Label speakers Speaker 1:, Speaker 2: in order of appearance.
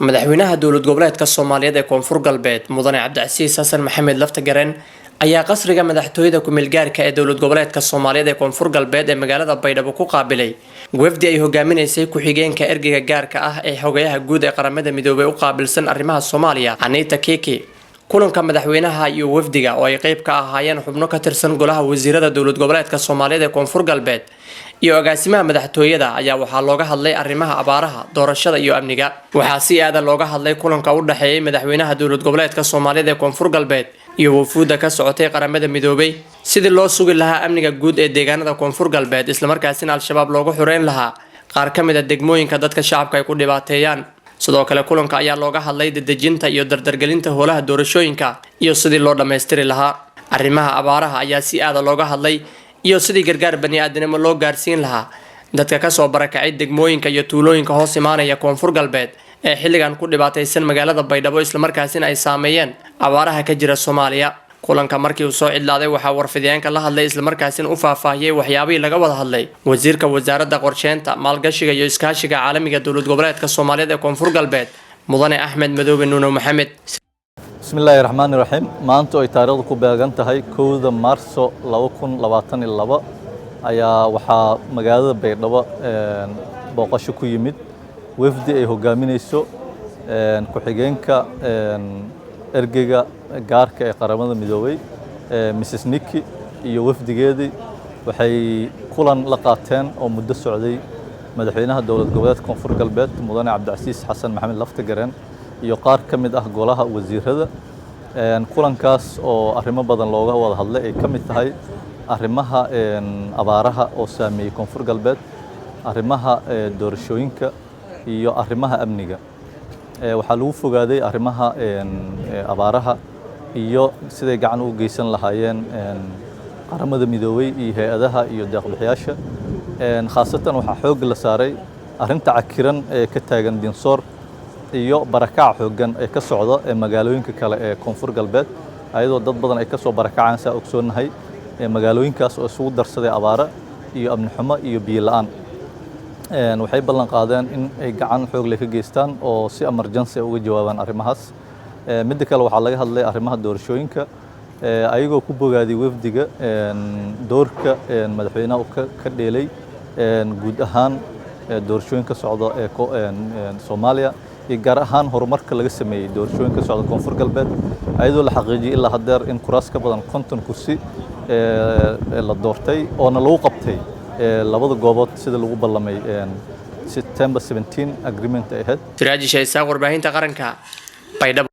Speaker 1: Madaxweynaha Dowlad Goboleedka Soomaaliyeed ee Koonfur Galbeed, Mudane Cabdicasiis Xasan Maxamed Laftagareen, ayaa qasriga madaxtooyada ku-meelgaarka ee Dowlad Goboleedka Soomaaliyeed ee Koonfur Galbeed ee magaalada Baydhabo ku qaabilay wafdi ay hogaaminaysay ku-xigeenka ergeyga gaarka ah ee Xogayaha Guud ee Qaramada Midoobay u qaabilsan arrimaha Soomaaliya, Anita Kiki. Kulanka madaxweynaha iyo wafdiga, oo ay qeyb ka ahaayeen xubno ka tirsan golaha wasiirada Dowlad Goboleedka Soomaaliyeed ee Koonfur Galbeed iyo agaasimaha madaxtooyada, ayaa waxaa looga hadlay arrimaha abaaraha, doorashada iyo amniga. Waxaa si aada looga hadlay kulanka u dhexeeyay madaxweynaha Dowlad Goboleedka Soomaaliyeed ee Koonfur Galbeed iyo wafuudda ka socotay Qaramada Midoobay sidii loo sugi lahaa amniga guud ee deegaanada Koonfur Galbeed, islamarkaasina Al-Shabaab looga xureyn lahaa qaar ka mid ah degmooyinka dadka shacabka ay ku dhibaateeyaan. Sidoo kale, kulanka ayaa looga hadlay dedejinta iyo dardargelinta howlaha doorashooyinka iyo sidii loo dhammaystiri lahaa. Arrimaha abaaraha ayaa si aada looga hadlay iyo sidii gargaar bani-aadinimo loo gaarsiin lahaa dadka kasoo barakacay degmooyinka iyo tuulooyinka hoos imaanaya Koonfur Galbeed ee xilligan ku dhibaataysan magaalada Baydhabo, islamarkaasina ay saameeyeen abaaraha ka jira Soomaaliya. Kulanka markii uu soo cidlaaday, waxaa warfidyaanka la hadlay, islamarkaasina u faahfaahiyey waxyaabihii laga wada hadlay, wasiirka Wasaaradda Qorsheynta, Maalgashiga iyo Iskaashiga Caalamiga Dowlad Goboleedka Soomaaliyeed ee Koonfur Galbeed, Mudane Axmed Madoobe Nuuno Maxamed.
Speaker 2: Bismi illaahi raxmaani raxiim. Maanta oo ay taariikhdu ku beegan tahay 1da Maarso 2022 ayaa waxaa magaalada Baydhabo booqasho ku yimid wafdi ay hogaaminayso ku-xigeenka ergeyga gaarka ee Qaramada Midoobay, Mrs Niki, iyo wafdigeedii. Waxay kulan la qaateen oo muddo socday madaxweynaha Dowlad Goboleedka Koonfur Galbeed, Mudane Cabdicasiis Xasan Maxamed Laftagareen, iyo qaar ka mid ah golaha wasiirada. Kulankaas oo arrimo badan looga wada hadlay, ay ka mid tahay arrimaha abaaraha oo saameeyey Koonfur Galbeed, arrimaha doorashooyinka iyo arrimaha amniga. Waxaa lagu fogaaday arrimaha abaaraha iyo siday gacan ugu geysan lahaayeen Qaramada Midoobey iyo hay-adaha iyo deeqbixiyaasha. Khaasatan waxaa xoogga la saaray arrinta cakiran ee ka taagan Dinsoor iyo barakaca xooggan ee ka socda ee magaalooyinka kale ee Koonfur Galbeed, ayadoo dad badan ay ka soo barakacaan, saa ogsoonnahay, magaalooyinkaas oo isugu darsaday abaara iyo amni xumo iyo biyo la'aan. Waxay ballan qaadeen in ay gacan xoog leh ka geystaan oo si emergency uga jawaabaan arrimahaas. Midda kale, waxaa laga hadlay arrimaha doorashooyinka, ayagoo ku bogaadiyey wafdiga doorka madaxweynaha uu ka dheelay guud ahaan doorashooyinka socda ee Soomaaliya iyo gaar ahaan horumarka laga sameeyey doorashooyinka socda Koonfur Galbeed, ayadoo la xaqiijiyey ilaa haddeer in kuraas ka badan 50 kursi la doortay oona lagu qabtay labada goobood sida lagu ballamay September 17 agreement ay ahayd.
Speaker 1: Siraaji Shaysaaq, Warbaahinta Qaranka, Baydhabo.